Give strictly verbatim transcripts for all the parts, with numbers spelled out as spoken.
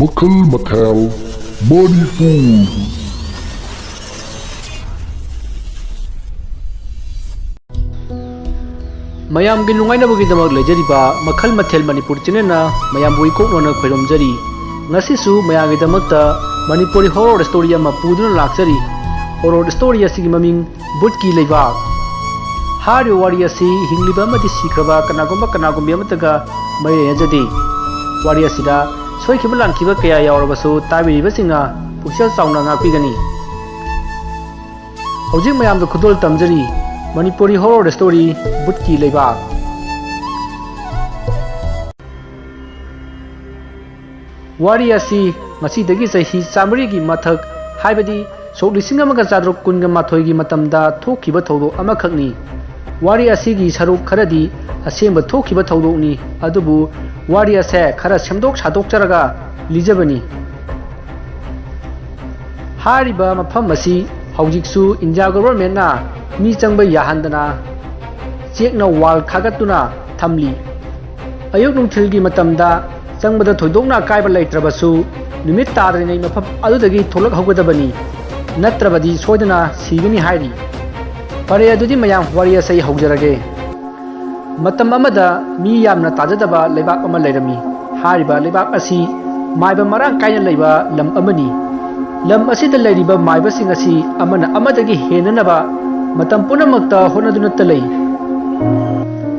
ꯃꯈꯜ ꯃꯊꯦꯜ ꯃꯅꯤꯄꯨꯔ꯫ ꯃꯌꯥꯝꯒꯤ ꯅꯨꯡꯉꯥꯏꯅꯕꯒꯤꯗꯃꯛ ꯂꯩꯖꯔꯤꯕ ꯃꯈꯜ ꯃꯊꯦꯜ ꯃꯅꯤꯄꯨꯔ ꯆꯦꯅꯦꯜꯅ ꯃꯌꯥꯝꯕꯨ ꯏꯀꯣꯛꯅꯅ ꯈꯣꯏꯔꯝꯖꯔꯤ꯫ ꯉꯁꯤꯁꯨ ꯃꯌꯥꯝꯒꯤꯗꯃꯛꯇ ꯃꯅꯤꯄꯨꯔꯤ ꯍꯣꯔꯣꯔ ꯁ꯭ꯇꯣꯔꯤ ꯑꯃ ꯄꯨꯗꯨꯅ ꯂꯥꯛꯆꯔꯤ꯫ ꯍꯣꯔꯣꯔ ꯁ꯭ꯇꯣꯔꯤ ꯑꯁꯤꯒꯤ ꯃꯃꯤꯡ ꯚꯨꯠꯀꯤ ꯂꯩꯕꯥꯛ꯫ ꯍꯥꯏꯔꯤꯕ ꯋꯥꯔꯤ ꯑꯁꯤ ꯍꯤꯡꯂꯤꯕ ꯑꯃꯗꯤ ꯁꯤꯈ꯭ꯔꯕ ꯀꯅꯥꯒꯨꯝꯕ ꯀꯅꯥꯒꯨꯝꯕꯤ ꯑꯃꯠꯇꯒ ꯃꯔꯤ ꯂꯩꯅꯖꯗꯦ꯫ ꯋꯥꯔꯤ ꯑꯁꯤꯗ ꯁꯣꯏꯈꯤꯕ ꯂꯥꯟꯈꯤꯕ ꯀꯌꯥ ꯌꯥꯎꯔꯕꯁꯨ ꯇꯥꯕꯤꯔꯤꯕꯁꯤꯡꯅ ꯄꯨꯛꯆꯦꯜ ꯆꯥꯎꯅ ꯉꯥꯛꯄꯤꯒꯅꯤ꯫ ꯍꯧꯖꯤꯛ ꯃꯌꯥꯝꯗ ꯈꯨꯗꯣꯜ ꯇꯝꯖꯔꯤ ꯃꯅꯤꯄꯨꯔꯤ ꯍꯣꯔꯣꯔ ꯁ꯭ꯇꯣꯔꯤ ꯚꯨꯠꯀꯤ ꯂꯩꯕꯥꯛ꯫ ꯋꯥꯔꯤ ꯑꯁꯤ ꯉꯁꯤꯗꯒꯤ ꯆꯍꯤ ꯆꯥꯃꯔꯤꯒꯤ ꯃꯊꯛ, ꯍꯥꯏꯕꯗꯤ ꯁꯣꯛ ꯂꯤꯁꯤꯡ ꯑꯃꯒ ꯆꯥꯇ꯭ꯔꯨꯛ ꯀꯨꯟꯒ ꯃꯥꯊꯣꯏꯒꯤ ꯃꯇꯝꯗ ꯊꯣꯛꯈꯤꯕ ꯊꯧꯗꯣꯛ ꯑꯃꯈꯛꯅꯤ꯫ ꯋꯥꯔꯤ ꯑꯁꯤꯒꯤ ꯁꯔꯨꯛ ꯈꯔꯗꯤ ꯑꯁꯦꯡꯕ ꯊꯣꯛꯈꯤꯕ ꯊꯧꯗꯣꯛꯅꯤ, ꯑꯗꯨꯕꯨ ꯋꯥꯔꯤ ꯑꯁꯦ ꯈꯔ ꯁꯦꯝꯗꯣꯛ ꯁꯥꯗꯣꯛꯆꯔꯒ ꯂꯤꯖꯕꯅꯤ꯫ ꯍꯥꯏꯔꯤꯕ ꯃꯐꯝ ꯑꯁꯤ ꯍꯧꯖꯤꯛꯁꯨ ꯏꯟꯗꯤꯌꯥ ꯒꯣꯚꯔꯟꯃꯦꯟꯠꯅ ꯃꯤ ꯆꯪꯕ ꯌꯥꯍꯟꯗꯅ ꯆꯦꯛꯅ ꯋꯥꯜ ꯈꯥꯒꯠꯇꯨꯅ ꯊꯝꯂꯤ꯫ ꯑꯌꯨꯛ ꯅꯨꯡꯊꯤꯜꯒꯤ ꯃꯇꯝꯗ ꯆꯪꯕꯗ ꯊꯣꯏꯗꯣꯛꯅ ꯑꯀꯥꯏꯕ ꯂꯩꯇ꯭ꯔꯕꯁꯨ, ꯅꯨꯃꯤꯠ ꯇꯥꯗ꯭ꯔꯤꯉꯩ ꯃꯐꯝ ꯑꯗꯨꯗꯒꯤ ꯊꯣꯛꯂꯛꯍꯧꯒꯗꯕꯅꯤ, ꯅꯠꯇ꯭ꯔꯕꯗꯤ ꯁꯣꯏꯗꯅ ꯁꯤꯒꯅꯤ ꯍꯥꯏꯔꯤ꯫ ꯐꯔꯦ, ꯑꯗꯨꯗꯤ ꯃꯌꯥꯝ, ꯋꯥꯔꯤ ꯑꯁꯤ ꯑꯩ ꯍꯧꯖꯔꯒꯦ꯫ ꯃꯇꯝ ꯑꯃꯗ ꯃꯤ ꯌꯥꯝꯅ ꯇꯥꯖꯗꯕ ꯂꯩꯕꯥꯛ ꯑꯃ ꯂꯩꯔꯝꯃꯤ꯫ ꯍꯥꯏꯔꯤꯕ ꯂꯩꯕꯥꯛ ꯑꯁꯤ ꯃꯥꯏꯕ ꯃꯔꯥꯡ ꯀꯥꯏꯅ ꯂꯩꯕ ꯂꯝ ꯑꯃꯅꯤ꯫ ꯂꯝ ꯑꯁꯤꯗ ꯂꯩꯔꯤꯕ ꯃꯥꯏꯕꯁꯤꯡ ꯑꯁꯤ ꯑꯃꯅ ꯑꯃꯗꯒꯤ ꯍꯦꯟꯅꯅꯕ ꯃꯇꯝ ꯄꯨꯝꯅꯃꯛꯇ ꯍꯣꯠꯅꯗꯨꯅꯇ ꯂꯩ꯫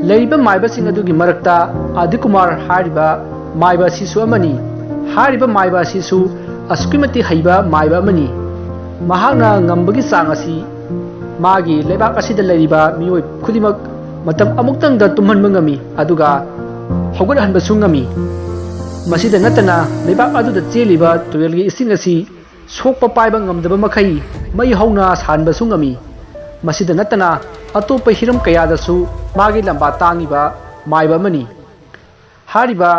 ꯂꯩꯔꯤꯕ ꯃꯥꯏꯕꯁꯤꯡ ꯑꯗꯨꯒꯤ ꯃꯔꯛꯇ ꯑꯗꯤꯀꯨꯃꯥꯔ ꯍꯥꯏꯔꯤꯕ ꯃꯥꯏꯕ ꯑꯁꯤꯁꯨ ꯑꯃꯅꯤ꯫ ꯍꯥꯏꯔꯤꯕ ꯃꯥꯏꯕ ꯑꯁꯤꯁꯨ ꯑꯁꯨꯛꯀꯤ ꯃꯇꯤꯛ ꯍꯩꯕ ꯃꯥꯏꯕ ꯑꯃꯅꯤ꯫ ꯃꯍꯥꯛꯅ ꯉꯝꯕꯒꯤ ꯆꯥꯡ ꯑꯁꯤ ꯃꯥꯒꯤ ꯂꯩꯕꯥꯛ ꯑꯁꯤꯗ ꯂꯩꯔꯤꯕ ꯃꯤꯑꯣꯏ ꯈꯨꯗꯤꯡꯃꯛ ꯃꯇꯝ ꯑꯃꯨꯛꯇꯪꯗ ꯇꯨꯝꯍꯟꯕ ꯉꯝꯃꯤ, ꯑꯗꯨꯒ ꯍꯧꯒꯠꯍꯟꯕꯁꯨ ꯉꯝꯃꯤ꯫ ꯃꯁꯤꯗ ꯅꯠꯇꯅ, ꯂꯩꯕꯥꯛ ꯑꯗꯨꯗ ꯆꯦꯜꯂꯤꯕ ꯇꯨꯔꯦꯜꯒꯤ ꯏꯁꯤꯡ ꯑꯁꯤ ꯁꯣꯛꯄ ꯄꯥꯏꯕ ꯉꯝꯗꯕ ꯃꯈꯩ ꯃꯩ ꯍꯧꯅ ꯁꯥꯍꯟꯕꯁꯨ ꯉꯝꯃꯤ꯫ ꯃꯁꯤꯗ ꯅꯠꯇꯅ, ꯑꯇꯣꯞꯄ ꯍꯤꯔꯝ ꯀꯌꯥꯗꯁꯨ ꯃꯥꯒꯤ ꯂꯝꯕꯥ ꯇꯥꯡꯉꯤꯕ ꯃꯥꯏꯕ ꯑꯃꯅꯤ꯫ ꯍꯥꯏꯔꯤꯕ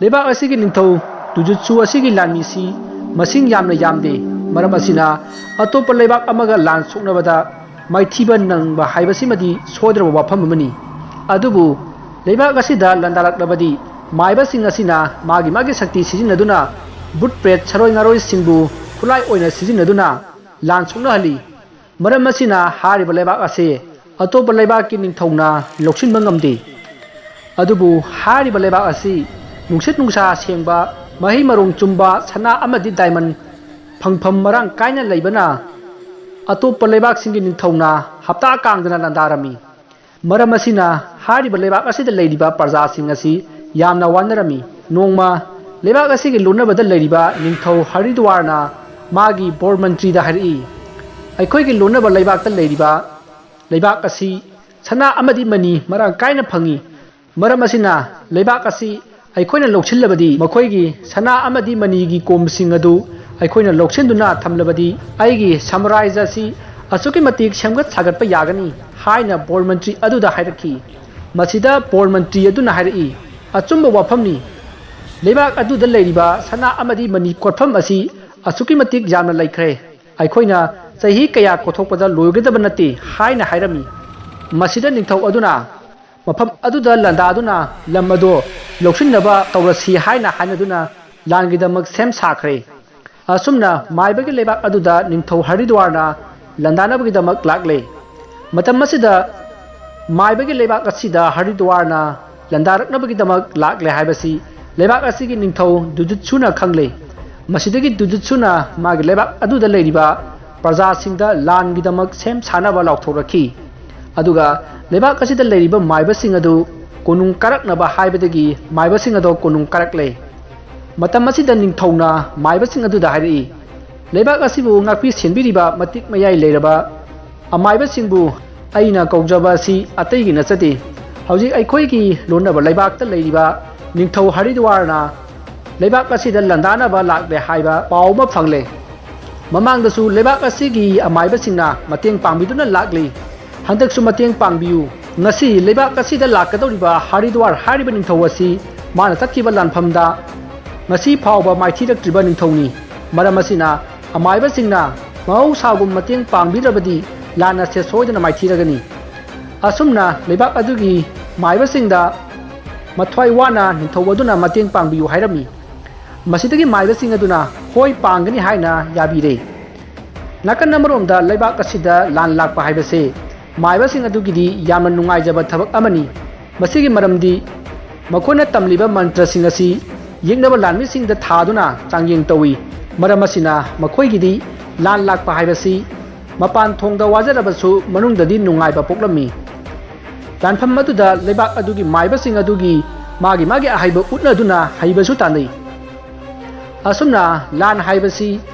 ꯂꯩꯕꯥꯛ ꯑꯁꯤꯒꯤ ꯅꯤꯡꯊꯧ ꯇꯨꯖꯨꯠꯁꯨ ꯑꯁꯤꯒꯤ ꯂꯥꯟꯃꯤꯁꯤ ꯃꯁꯤꯡ ꯌꯥꯝꯅ ꯌꯥꯝꯗꯦ꯫ ꯃꯔꯝ ꯑꯁꯤꯅ, ꯑꯇꯣꯞꯄ ꯂꯩꯕꯥꯛ ꯑꯃꯒ ꯂꯥꯟ ꯁꯣꯛꯅꯕꯗ ꯃꯥꯏꯊꯤꯕ ꯅꯪꯕ ꯍꯥꯏꯕꯁꯤꯃꯗꯤ ꯁꯣꯏꯗ꯭ꯔꯕ ꯋꯥꯐꯝ ꯑꯃꯅꯤ꯫ ꯑꯗꯨꯕꯨ ꯂꯩꯕꯥꯛ ꯑꯁꯤꯗ ꯂꯥꯟꯗꯥꯔꯛꯂꯕꯗꯤ, ꯃꯥꯏꯕꯁꯤꯡ ꯑꯁꯤꯅ ꯃꯥꯒꯤ ꯃꯥꯒꯤ ꯁꯛꯇꯤ ꯁꯤꯖꯤꯟꯅꯗꯨꯅ ꯚꯨꯠ ꯄ꯭ꯔꯦꯠ ꯁꯔꯣꯏ ꯉꯥꯔꯣꯏꯁꯤꯡꯕꯨ ꯈꯨꯠꯂꯥꯏ ꯑꯣꯏꯅ ꯁꯤꯖꯤꯟꯅꯗꯨꯅ ꯂꯥꯟ ꯁꯣꯛꯅꯍꯜꯂꯤ꯫ ꯃꯔꯝ ꯑꯁꯤꯅ ꯍꯥꯏꯔꯤꯕ ꯂꯩꯕꯥꯛ ꯑꯁꯤ ꯑꯇꯣꯞꯄ ꯂꯩꯕꯥꯛꯀꯤ ꯅꯤꯡꯊꯧꯅ ꯂꯧꯁꯤꯟꯕ ꯉꯝꯗꯦ꯫ ꯑꯗꯨꯕꯨ ꯍꯥꯏꯔꯤꯕ ꯂꯩꯕꯥꯛ ꯑꯁꯤ ꯅꯨꯡꯁꯤꯠ ꯅꯨꯡꯁꯥ ꯁꯦꯡꯕ, ꯃꯍꯩ ꯃꯔꯣꯡ ꯆꯨꯝꯕ, ꯁꯅꯥ ꯑꯃꯗꯤ ꯗꯥꯏꯃꯟ ꯐꯪꯐꯝ ꯃꯔꯥꯡ ꯀꯥꯏꯅ ꯂꯩꯕꯅ ꯑꯇꯣꯞꯄ ꯂꯩꯕꯥꯛꯁꯤꯡꯒꯤ ꯅꯤꯡꯊꯧꯅ ꯍꯞꯇꯥ ꯀꯥꯡꯗꯅ ꯂꯥꯟꯗꯥꯔꯝꯃꯤ꯫ ꯃꯔꯝ ꯑꯁꯤꯅ ꯍꯥꯏꯔꯤꯕ ꯂꯩꯕꯥꯛ ꯑꯁꯤꯗ ꯂꯩꯔꯤꯕ ꯄ꯭ꯔꯖꯥꯁꯤꯡ ꯑꯁꯤ ꯌꯥꯝꯅ ꯋꯥꯅꯔꯝꯃꯤ꯫ ꯅꯣꯡꯃ ꯂꯩꯕꯥꯛ ꯑꯁꯤꯒꯤ ꯂꯣꯟꯅꯕꯗ ꯂꯩꯔꯤꯕ ꯅꯤꯡꯊꯧ ꯍꯔꯤꯗ꯭ꯋꯥꯔꯅ ꯃꯥꯒꯤ ꯕꯣꯔ ꯃꯟꯇ꯭ꯔꯤꯗ ꯍꯥꯏꯔꯛꯏ, "ꯑꯩꯈꯣꯏꯒꯤ ꯂꯣꯟꯅꯕ ꯂꯩꯕꯥꯛꯇ ꯂꯩꯔꯤꯕ ꯂꯩꯕꯥꯛ ꯑꯁꯤ ꯁꯅꯥ ꯑꯃꯗꯤ ꯃꯅꯤ ꯃꯔꯥꯡ ꯀꯥꯏꯅ ꯐꯪꯏ꯫ ꯃꯔꯝ ꯑꯁꯤꯅ ꯂꯩꯕꯥꯛ ꯑꯁꯤ ꯑꯩꯈꯣꯏꯅ ꯂꯧꯁꯤꯜꯂꯕꯗꯤ, ꯃꯈꯣꯏꯒꯤ ꯁꯅꯥ ꯑꯃꯗꯤ ꯃꯅꯤꯒꯤ ꯀꯣꯝꯁꯤꯡ ꯑꯗꯨ ꯑꯩꯈꯣꯏꯅ ꯂꯧꯁꯤꯟꯗꯨꯅ ꯊꯝꯂꯕꯗꯤ, ꯑꯩꯒꯤ ꯁꯥꯝꯔꯥꯖ꯭ꯌ ꯑꯁꯤ ꯑꯁꯨꯛꯀꯤ ꯃꯇꯤꯛ ꯁꯦꯝꯒꯠ ꯁꯥꯒꯠꯄ ꯌꯥꯒꯅꯤ" ꯍꯥꯏꯅ ꯕꯣꯔ ꯃꯟꯇ꯭ꯔꯤ ꯑꯗꯨꯗ ꯍꯥꯏꯔꯛꯈꯤ꯫ ꯃꯁꯤꯗ ꯕꯣꯔ ꯃꯟꯇ꯭ꯔꯤ ꯑꯗꯨꯅ ꯍꯥꯏꯔꯛꯏ, "ꯑꯆꯨꯝꯕ ꯋꯥꯐꯝꯅꯤ꯫ ꯂꯩꯕꯥꯛ ꯑꯗꯨꯗ ꯂꯩꯔꯤꯕ ꯁꯅꯥ ꯑꯃꯗꯤ ꯃꯅꯤ ꯀꯣꯠꯐꯝ ꯑꯁꯤ ꯑꯁꯨꯛꯀꯤ ꯃꯇꯤꯛ ꯌꯥꯝꯅ ꯂꯩꯈ꯭ꯔꯦ꯫ ꯑꯩꯈꯣꯏꯅ ꯆꯍꯤ ꯀꯌꯥ ꯀꯣꯠꯊꯣꯛꯄꯗ ꯂꯣꯏꯒꯗꯕ ꯅꯠꯇꯦ" ꯍꯥꯏꯅ ꯍꯥꯏꯔꯝꯃꯤ꯫ ꯃꯁꯤꯗ ꯅꯤꯡꯊꯧ ꯑꯗꯨꯅ ꯃꯐꯝ ꯑꯗꯨꯗ ꯂꯥꯟꯗꯥꯗꯨꯅ ꯂꯝ ꯑꯗꯨ ꯂꯧꯁꯤꯟꯅꯕ ꯇꯧꯔꯁꯤ ꯍꯥꯏꯅ ꯍꯥꯏꯅꯗꯨꯅ ꯂꯥꯟꯒꯤꯗꯃꯛ ꯁꯦꯝ ꯁꯥꯈ꯭ꯔꯦ꯫ ꯑꯁꯨꯝꯅ ꯃꯥꯏꯕꯒꯤ ꯂꯩꯕꯥꯛ ꯑꯗꯨꯗ ꯅꯤꯡꯊꯧ ꯍꯔꯤꯗ꯭ꯋꯥꯔꯅ ꯂꯥꯟꯗꯥꯅꯕꯒꯤꯗꯃꯛ ꯂꯥꯛꯂꯦ꯫ ꯃꯇꯝ ꯑꯁꯤꯗ ꯃꯥꯏꯕꯒꯤ ꯂꯩꯕꯥꯛ ꯑꯁꯤꯗ ꯍꯔꯤꯗ꯭ꯋꯥꯔꯅ ꯂꯥꯟꯗꯥꯔꯛꯅꯕꯒꯤꯗꯃꯛ ꯂꯥꯛꯂꯦ ꯍꯥꯏꯕꯁꯤ ꯂꯩꯕꯥꯛ ꯑꯁꯤꯒꯤ ꯅꯤꯡꯊꯧ ꯗꯨꯖꯨꯠꯁꯨꯅ ꯈꯪꯂꯦ꯫ ꯃꯁꯤꯗꯒꯤ ꯗꯨꯖꯨꯠꯁꯨꯅ ꯃꯥꯒꯤ ꯂꯩꯕꯥꯛ ꯑꯗꯨꯗ ꯂꯩꯔꯤꯕ ꯄ꯭ꯔꯖꯥꯁꯤꯡꯗ ꯂꯥꯟꯒꯤꯗꯃꯛ ꯁꯦꯝ ꯁꯥꯅꯕ ꯂꯥꯎꯊꯣꯔꯛꯈꯤ꯫ ꯑꯗꯨꯒ ꯂꯩꯕꯥꯛ ꯑꯁꯤꯗ ꯂꯩꯔꯤꯕ ꯃꯥꯏꯕꯁꯤꯡ ꯑꯗꯨ ꯀꯣꯅꯨꯡ ꯀꯥꯔꯛꯅꯕ ꯍꯥꯏꯕꯗꯒꯤ ꯃꯥꯏꯕꯁꯤꯡ ꯑꯗꯨ ꯀꯣꯅꯨꯡ ꯀꯥꯔꯛꯂꯦ꯫ ꯃꯇꯝ ꯑꯁꯤꯗ ꯅꯤꯡꯊꯧꯅ ꯃꯥꯏꯕꯁꯤꯡ ꯑꯗꯨꯗ ꯍꯥꯏꯔꯛꯏ, "ꯂꯩꯕꯥꯛ ꯑꯁꯤꯕꯨ ꯉꯥꯛꯄꯤ ꯁꯦꯟꯕꯤꯔꯤꯕ ꯃꯇꯤꯛ ꯃꯌꯥꯏ ꯂꯩꯔꯕ ꯑꯃꯥꯏꯕꯁꯤꯡꯕꯨ ꯑꯩꯅ ꯀꯧꯖꯕ ꯑꯁꯤ ꯑꯇꯩꯒꯤ ꯅꯠꯆꯗꯦ꯫ ꯍꯧꯖꯤꯛ ꯑꯩꯈꯣꯏꯒꯤ ꯂꯣꯟꯅꯕ ꯂꯩꯕꯥꯛꯇ ꯂꯩꯔꯤꯕ ꯅꯤꯡꯊꯧ ꯍꯔꯤꯗ꯭ꯋꯥꯔꯅ ꯂꯩꯕꯥꯛ ꯑꯁꯤꯗ ꯂꯥꯟꯗꯥꯅꯕ ꯂꯥꯛꯂꯦ ꯍꯥꯏꯕ ꯄꯥꯎ ꯑꯃ ꯐꯪꯂꯦ꯫ ꯃꯃꯥꯡꯗꯁꯨ ꯂꯩꯕꯥꯛ ꯑꯁꯤꯒꯤ ꯑꯃꯥꯏꯕꯁꯤꯡꯅ ꯃꯇꯦꯡ ꯄꯥꯡꯕꯤꯗꯨꯅ ꯂꯥꯛꯂꯤ꯫ ꯍꯟꯗꯛꯁꯨ ꯃꯇꯦꯡ ꯄꯥꯡꯕꯤꯌꯨ꯫ ꯉꯁꯤ ꯂꯩꯕꯥꯛ ꯑꯁꯤꯗ ꯂꯥꯛꯀꯗꯧꯔꯤꯕ ꯍꯔꯤꯗ꯭ꯋꯥꯔ ꯍꯥꯏꯔꯤꯕ ꯅꯤꯡꯊꯧ ꯑꯁꯤ ꯃꯥꯅ ꯆꯠꯈꯤꯕ ꯂꯥꯟꯐꯝꯗ ꯉꯁꯤ ꯐꯥꯎꯕ ꯃꯥꯏꯊꯤꯔꯛꯇ꯭ꯔꯤꯕ ꯅꯤꯡꯊꯧꯅꯤ꯫ ꯃꯔꯝ ꯑꯁꯤꯅ ꯑꯃꯥꯏꯕꯁꯤꯡꯅ ꯃꯍꯧꯁꯥꯒꯨꯝ ꯃꯇꯦꯡ ꯄꯥꯡꯕꯤꯗ꯭ꯔꯕꯗꯤ ꯂꯥꯟ ꯑꯁꯦ ꯁꯣꯏꯗꯅ ꯃꯥꯏꯊꯤꯔꯒꯅꯤ"꯫ ꯑꯁꯨꯝꯅ ꯂꯩꯕꯥꯛ ꯑꯗꯨꯒꯤ ꯃꯥꯏꯕꯁꯤꯡꯗ ꯃꯊ꯭ꯋꯥꯏ ꯋꯥꯅ ꯅꯤꯡꯊꯧ ꯑꯗꯨꯅ ꯃꯇꯦꯡ ꯄꯥꯡꯕꯤꯌꯨ ꯍꯥꯏꯔꯝꯃꯤ꯫ ꯃꯁꯤꯗꯒꯤ ꯃꯥꯏꯕꯁꯤꯡ ꯑꯗꯨꯅ ꯍꯣꯏ ꯄꯥꯡꯒꯅꯤ ꯍꯥꯏꯅ ꯌꯥꯕꯤꯔꯦ꯫ ꯅꯥꯀꯟ ꯑꯃꯔꯣꯝꯗ ꯂꯩꯕꯥꯛ ꯑꯁꯤꯗ ꯂꯥꯟ ꯂꯥꯛꯄ ꯍꯥꯏꯕꯁꯦ ꯃꯥꯏꯕꯁꯤꯡ ꯑꯗꯨꯒꯤꯗꯤ ꯌꯥꯝꯅ ꯅꯨꯡꯉꯥꯏꯖꯕ ꯊꯕꯛ ꯑꯃꯅꯤ꯫ ꯃꯁꯤꯒꯤ ꯃꯔꯝꯗꯤ ꯃꯈꯣꯏꯅ ꯇꯝꯂꯤꯕ ꯃꯟꯇ꯭ꯔꯁꯤꯡ ꯑꯁꯤ ꯌꯦꯛꯅꯕ ꯂꯥꯟꯃꯤꯁꯤꯡꯗ ꯊꯥꯗꯨꯅ ꯆꯥꯡꯌꯦꯡ ꯇꯧꯏ꯫ ꯃꯔꯝ ꯑꯁꯤꯅ ꯃꯈꯣꯏꯒꯤꯗꯤ ꯂꯥꯟ ꯂꯥꯛꯄ ꯍꯥꯏꯕꯁꯤ ꯃꯄꯥꯟ ꯊꯣꯡꯗ ꯋꯥꯖꯔꯕꯁꯨ ꯃꯅꯨꯡꯗꯗꯤ ꯅꯨꯡꯉꯥꯏꯕ ꯄꯣꯛꯂꯝꯃꯤ꯫ ꯂꯥꯟꯐꯝ ꯑꯗꯨꯗ ꯂꯩꯕꯥꯛ ꯑꯗꯨꯒꯤ ꯃꯥꯏꯕꯁꯤꯡ ꯑꯗꯨꯒꯤ ꯃꯥꯒꯤ ꯃꯥꯒꯤ ꯑꯍꯩꯕ ꯎꯠꯅꯗꯨꯅ ꯍꯩꯕꯁꯨ ꯇꯥꯟꯅꯩ꯫ ꯑꯁꯨꯝꯅ ꯂꯥꯟ ꯍꯥꯏꯕꯁꯤ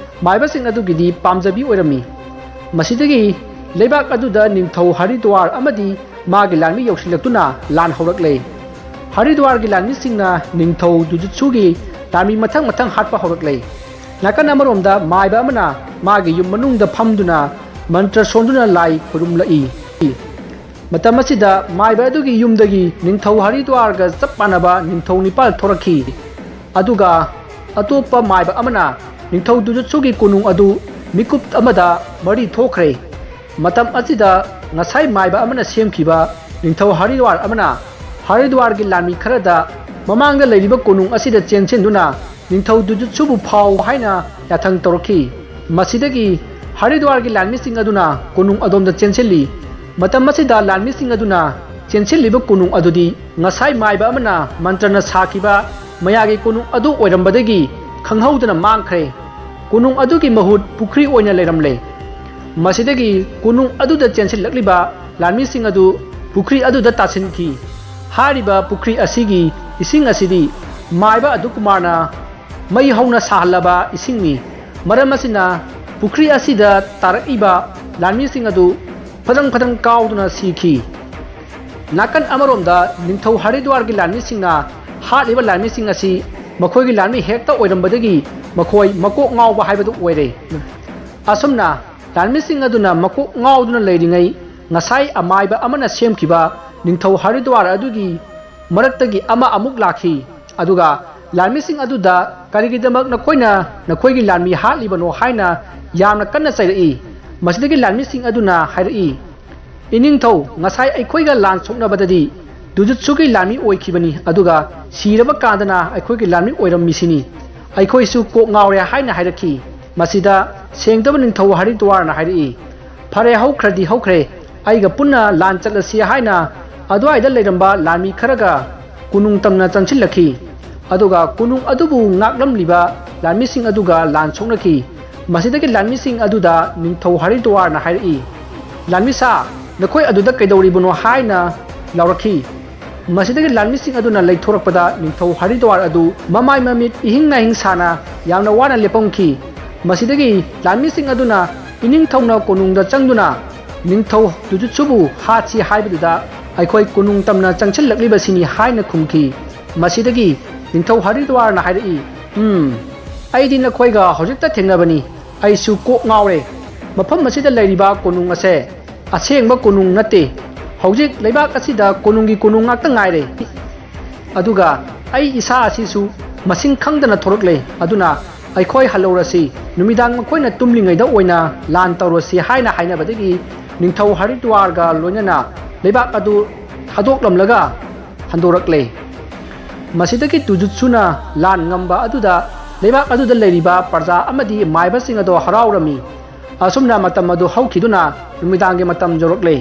ꯃꯥꯏꯕꯁꯤꯡ ꯑꯗꯨꯒꯤꯗꯤ ꯄꯥꯝꯖꯕꯤ ꯑꯣꯏꯔꯝꯃꯤ꯫ ꯃꯁꯤꯗꯒꯤ ꯂꯩꯕꯥꯛ ꯑꯗꯨꯗ ꯅꯤꯡꯊꯧ ꯍꯔꯤꯗ꯭ꯋꯥꯔ ꯑꯃꯗꯤ ꯃꯥꯒꯤ ꯂꯥꯟꯃꯤ ꯌꯧꯁꯤꯜꯂꯛꯇꯨꯅ ꯂꯥꯟ ꯍꯧꯔꯛꯂꯦ꯫ ꯍꯔꯤꯗ꯭ꯋꯥꯔꯒꯤ ꯂꯥꯟꯃꯤꯁꯤꯡꯅ ꯅꯤꯡꯊꯧ ꯖꯨꯖꯨꯠꯁꯨꯒꯤ ꯂꯥꯟꯃꯤ ꯃꯊꯪ ꯃꯊꯪ ꯍꯥꯠꯄ ꯍꯧꯔꯛꯂꯦ꯫ ꯅꯥꯀꯟ ꯑꯃꯔꯣꯝꯗ ꯃꯥꯏꯕ ꯑꯃꯅ ꯃꯥꯒꯤ ꯌꯨꯝ ꯃꯅꯨꯡꯗ ꯐꯝꯗꯨꯅ ꯃꯟꯇ꯭ꯔ ꯁꯣꯟꯗꯨꯅ ꯂꯥꯏ ꯈꯨꯔꯨꯝꯂꯛꯏ꯫ ꯃꯇꯝ ꯑꯁꯤꯗ ꯃꯥꯏꯕ ꯑꯗꯨꯒꯤ ꯌꯨꯝꯗꯒꯤ ꯅꯤꯡꯊꯧ ꯍꯔꯤꯗ꯭ꯋꯥꯔꯒ ꯆꯞ ꯃꯥꯟꯅꯕ ꯅꯤꯡꯊꯧ ꯅꯤꯄꯥꯜ ꯊꯣꯔꯛꯈꯤ꯫ ꯑꯗꯨꯒ ꯑꯇꯣꯞꯄ ꯃꯥꯏꯕ ꯑꯃꯅ ꯅꯤꯡꯊꯧ ꯖꯨꯖꯨꯠꯁꯨꯒꯤ ꯀꯣꯅꯨꯡ ꯑꯗꯨ ꯃꯤꯀꯨꯞ ꯑꯃꯗ ꯃꯔꯤ ꯊꯣꯛꯈ꯭ꯔꯦ꯫ ꯃꯇꯝ ꯑꯁꯤꯗ ꯉꯁꯥꯏ ꯃꯥꯏꯕ ꯑꯃꯅ ꯁꯦꯝꯈꯤꯕ ꯅꯤꯡꯊꯧ ꯍꯔꯤꯗ꯭ꯋꯥꯔ ꯑꯃꯅ ꯍꯔꯤꯗ꯭ꯋꯥꯔꯒꯤ ꯂꯥꯟꯃꯤ ꯈꯔꯗ ꯃꯃꯥꯡꯗ ꯂꯩꯔꯤꯕ ꯀꯣꯅꯨꯡ ꯑꯁꯤꯗ ꯆꯦꯟꯁꯤꯟꯗꯨꯅ ꯅꯤꯡꯊꯧ ꯖꯨꯖꯨꯠꯁꯨꯕꯨ ꯐꯥꯎ ꯍꯥꯏꯅ ꯌꯥꯊꯪ ꯇꯧꯔꯛꯈꯤ꯫ ꯃꯁꯤꯗꯒꯤ ꯍꯔꯤꯗ꯭ꯋꯥꯔꯒꯤ ꯂꯥꯟꯃꯤꯁꯤꯡ ꯑꯗꯨꯅ ꯀꯣꯅꯨꯡ ꯑꯗꯣꯝꯗ ꯆꯦꯟꯁꯤꯜꯂꯤ꯫ ꯃꯇꯝ ꯑꯁꯤꯗ ꯂꯥꯟꯃꯤꯁꯤꯡ ꯑꯗꯨꯅ ꯆꯦꯟꯁꯤꯜꯂꯤꯕ ꯀꯣꯅꯨꯡ ꯑꯗꯨꯗꯤ ꯉꯁꯥꯏ ꯃꯥꯏꯕ ꯑꯃꯅ ꯃꯟꯇ꯭ꯔꯅ ꯁꯥꯈꯤꯕ ꯃꯌꯥꯒꯤ ꯀꯣꯅꯨꯡ ꯑꯗꯨ ꯑꯣꯏꯔꯝꯕꯗꯒꯤ ꯈꯪꯍꯧꯗꯅ ꯃꯥꯡꯈ꯭ꯔꯦ꯫ ꯀꯣꯅꯨꯡ ꯑꯗꯨꯒꯤ ꯃꯍꯨꯠ ꯄꯨꯈ꯭ꯔꯤ ꯑꯣꯏꯅ ꯂꯩꯔꯝꯂꯦ꯫ ꯃꯁꯤꯗꯒꯤ ꯀꯣꯅꯨꯡ ꯑꯗꯨꯗ ꯆꯦꯟꯁꯤꯜꯂꯛꯂꯤꯕ ꯂꯥꯟꯃꯤꯁꯤꯡ ꯑꯗꯨ ꯄꯨꯈ꯭ꯔꯤ ꯑꯗꯨꯗ ꯇꯥꯁꯤꯟꯈꯤ꯫ ꯍꯥꯏꯔꯤꯕ ꯄꯨꯈ꯭ꯔꯤ ꯑꯁꯤꯒꯤ ꯏꯁꯤꯡ ꯑꯁꯤꯗꯤ ꯃꯥꯏꯕ ꯑꯗꯨ ꯀꯨꯃꯥꯔꯅ ꯃꯩ ꯍꯧꯅ ꯁꯥꯍꯜꯂꯕ ꯏꯁꯤꯡꯅꯤ꯫ ꯃꯔꯝ ꯑꯁꯤꯅ ꯄꯨꯈ꯭ꯔꯤ ꯑꯁꯤꯗ ꯇꯥꯔꯛꯏꯕ ꯂꯥꯟꯃꯤꯁꯤꯡ ꯑꯗꯨ ꯐꯗꯪ ꯐꯗꯪ ꯀꯥꯎꯗꯨꯅ ꯁꯤꯈꯤ꯫ ꯅꯥꯀꯟ ꯑꯃꯔꯣꯝꯗ ꯅꯤꯡꯊꯧ ꯍꯔꯤꯗ꯭ꯋꯥꯔꯒꯤ ꯂꯥꯟꯃꯤꯁꯤꯡꯅ ꯍꯥꯠꯂꯤꯕ ꯂꯥꯟꯃꯤꯁꯤꯡ ꯑꯁꯤ ꯃꯈꯣꯏꯒꯤ ꯂꯥꯟꯃꯤ ꯍꯦꯛꯇ ꯑꯣꯏꯔꯝꯕꯗꯒꯤ ꯃꯈꯣꯏ ꯃꯀꯣꯛ ꯉꯥꯎꯕ ꯍꯥꯏꯕꯗꯨ ꯑꯣꯏꯔꯦ꯫ ꯑꯁꯨꯝꯅ ꯂꯥꯟꯃꯤꯁꯤꯡ ꯑꯗꯨꯅ ꯃꯀꯣꯛ ꯉꯥꯎꯗꯨꯅ ꯂꯩꯔꯤꯉꯩ ꯉꯁꯥꯏ ꯑꯃꯥꯏꯕ ꯑꯃꯅ ꯁꯦꯝꯈꯤꯕ ꯅꯤꯡꯊꯧ ꯍꯔꯤꯗ꯭ꯋꯥꯔ ꯑꯗꯨꯒꯤ ꯃꯔꯛꯇꯒꯤ ꯑꯃ ꯑꯃꯨꯛ ꯂꯥꯛꯈꯤ꯫ ꯑꯗꯨꯒ ꯂꯥꯟꯃꯤꯁꯤꯡ ꯑꯗꯨꯗ ꯀꯔꯤꯒꯤꯗꯃꯛ ꯅꯈꯣꯏꯅ ꯅꯈꯣꯏꯒꯤ ꯂꯥꯟꯃꯤ ꯍꯥꯠꯂꯤꯕꯅꯣ ꯍꯥꯏꯅ ꯌꯥꯝꯅ ꯀꯟꯅ ꯆꯩꯔꯛꯏ꯫ ꯃꯁꯤꯗꯒꯤ ꯂꯥꯟꯃꯤꯁꯤꯡ ꯑꯗꯨꯅ ꯍꯥꯏꯔꯛꯏ, "ꯏꯅꯤꯡꯊꯧ, ꯉꯁꯥꯏ ꯑꯩꯈꯣꯏꯒ ꯂꯥꯟ ꯁꯣꯛꯅꯕꯗꯗꯤ ꯖꯨꯖꯨꯠꯁꯨꯒꯤ ꯂꯥꯟꯃꯤ ꯑꯣꯏꯈꯤꯕꯅꯤ, ꯑꯗꯨꯒ ꯁꯤꯔꯕ ꯀꯥꯟꯗꯅ ꯑꯩꯈꯣꯏꯒꯤ ꯂꯥꯟꯃꯤ ꯑꯣꯏꯔꯝꯃꯤꯁꯤꯅꯤ꯫ "ꯑꯩꯈꯣꯏꯁꯨ ꯀꯣꯛ ꯉꯥꯎꯔꯦ" ꯍꯥꯏꯅ ꯍꯥꯏꯔꯛꯈꯤ꯫ ꯃꯁꯤꯗ ꯁꯦꯡꯗꯕ ꯅꯤꯡꯊꯧ ꯍꯔꯤꯗ꯭ꯋꯥꯔꯅ ꯍꯥꯏꯔꯛꯏ, "ꯐꯔꯦ, ꯍꯧꯈ꯭ꯔꯗꯤ ꯍꯧꯈ꯭ꯔꯦ, ꯑꯩꯒ ꯄꯨꯟꯅ ꯂꯥꯟ ꯆꯠꯂꯁꯤ" ꯍꯥꯏꯅ ꯑꯗꯨꯋꯥꯏꯗ ꯂꯩꯔꯝꯕ ꯂꯥꯟꯃꯤ ꯈꯔꯒ ꯀꯣꯅꯨꯡ ꯇꯝꯅ ꯆꯪꯁꯤꯜꯂꯛꯈꯤ꯫ ꯑꯗꯨꯒ ꯀꯣꯅꯨꯡ ꯑꯗꯨꯕꯨ ꯉꯥꯛꯂꯝꯂꯤꯕ ꯂꯥꯟꯃꯤꯁꯤꯡ ꯑꯗꯨꯒ ꯂꯥꯟ ꯁꯣꯛꯅꯈꯤ꯫ ꯃꯁꯤꯗꯒꯤ ꯂꯥꯟꯃꯤꯁꯤꯡ ꯑꯗꯨꯗ ꯅꯤꯡꯊꯧ ꯍꯔꯤꯗ꯭ꯋꯥꯔꯅ ꯍꯥꯏꯔꯛꯏ, "ꯂꯥꯟꯃꯤꯁꯥ, ꯅꯈꯣꯏ ꯑꯗꯨꯗ ꯀꯩꯗꯧꯔꯤꯕꯅꯣ?" ꯍꯥꯏꯅ ꯂꯥꯎꯔꯛꯈꯤ꯫ ꯃꯁꯤꯗꯒꯤ ꯂꯥꯟꯃꯤꯁꯤꯡ ꯑꯗꯨꯅ ꯂꯩꯊꯣꯔꯛꯄꯗ ꯅꯤꯡꯊꯧ ꯍꯔꯤꯗ꯭ꯋꯥꯔ ꯑꯗꯨ ꯃꯃꯥꯏ ꯃꯃꯤꯠ ꯏꯍꯤꯡ ꯅꯥꯍꯤꯡ ꯁꯥꯅ ꯌꯥꯝꯅ ꯋꯥꯅ ꯂꯦꯞꯄꯝꯈꯤ꯫ ꯃꯁꯤꯗꯒꯤ ꯂꯥꯟꯃꯤꯁꯤꯡ ꯑꯗꯨꯅ ꯏꯅꯤꯡꯊꯧꯅ ꯀꯣꯅꯨꯡꯗ ꯆꯪꯗꯨꯅ ꯅꯤꯡꯊꯧ ꯇꯨꯖꯨꯠꯁꯨꯕꯨ ꯍꯥꯠꯁꯤ ꯍꯥꯏꯕꯗꯨꯗ ꯑꯩꯈꯣꯏ ꯀꯣꯅꯨꯡ ꯇꯝꯅ ꯆꯪꯁꯤꯜꯂꯛꯂꯤꯕꯁꯤꯅꯤ ꯍꯥꯏꯅ ꯈꯨꯝꯈꯤ꯫ ꯃꯁꯤꯗꯒꯤ ꯅꯤꯡꯊꯧ ꯍꯔꯤꯗ꯭ꯋꯥꯔꯅ ꯍꯥꯏꯔꯛꯏ, "ꯎꯝ, ꯑꯩꯗꯤ ꯅꯈꯣꯏꯒ ꯍꯧꯖꯤꯛꯇ ꯊꯦꯡꯅꯕꯅꯤ꯫ ꯑꯩꯁꯨ ꯀꯣꯛ ꯉꯥꯎꯔꯦ꯫ ꯃꯐꯝ ꯑꯁꯤꯗ ꯂꯩꯔꯤꯕ ꯀꯣꯅꯨꯡ ꯑꯁꯦ ꯑꯁꯦꯡꯕ ꯀꯣꯅꯨꯡ ꯅꯠꯇꯦ꯫ ꯍꯧꯖꯤꯛ ꯂꯩꯕꯥꯛ ꯑꯁꯤꯗ ꯀꯣꯅꯨꯡꯒꯤ ꯀꯣꯅꯨꯡ ꯉꯥꯛꯇ ꯉꯥꯏꯔꯦ꯫ ꯑꯗꯨꯒ ꯑꯩ ꯏꯁꯥ ꯑꯁꯤꯁꯨ ꯃꯁꯤꯡ ꯈꯪꯗꯅ ꯊꯣꯔꯛꯂꯦ꯫ ꯑꯗꯨꯅ ꯑꯩꯈꯣꯏ ꯍꯜꯂꯧꯔꯁꯤ꯫ ꯅꯨꯃꯤꯗꯥꯡ ꯃꯈꯣꯏꯅ ꯇꯨꯝꯂꯤꯉꯩꯗ ꯑꯣꯏꯅ ꯂꯥꯟ ꯇꯧꯔꯁꯤ" ꯍꯥꯏꯅ ꯍꯥꯏꯅꯕꯗꯒꯤ ꯅꯤꯡꯊꯧ ꯍꯔꯤꯗ꯭ꯋꯥꯔꯒ ꯂꯣꯏꯅꯅ ꯂꯩꯕꯥꯛ ꯑꯗꯨ ꯊꯥꯗꯣꯛꯂꯝꯂꯒ ꯍꯟꯗꯣꯔꯛꯂꯦ꯫ ꯃꯁꯤꯗꯒꯤ ꯇꯨꯖꯨꯠꯁꯨꯅ ꯂꯥꯟ ꯉꯝꯕ ꯑꯗꯨꯗ ꯂꯩꯕꯥꯛ ꯑꯗꯨꯗ ꯂꯩꯔꯤꯕ ꯄ꯭ꯔꯖꯥ ꯑꯃꯗꯤ ꯃꯥꯏꯕꯁꯤꯡ ꯑꯗꯣ ꯍꯔꯥꯎꯔꯝꯃꯤ꯫ ꯑꯁꯨꯝꯅ ꯃꯇꯝ ꯑꯗꯨ ꯍꯧꯈꯤꯗꯨꯅ ꯅꯨꯃꯤꯗꯥꯡꯒꯤ ꯃꯇꯝ ꯌꯧꯔꯛꯂꯦ꯫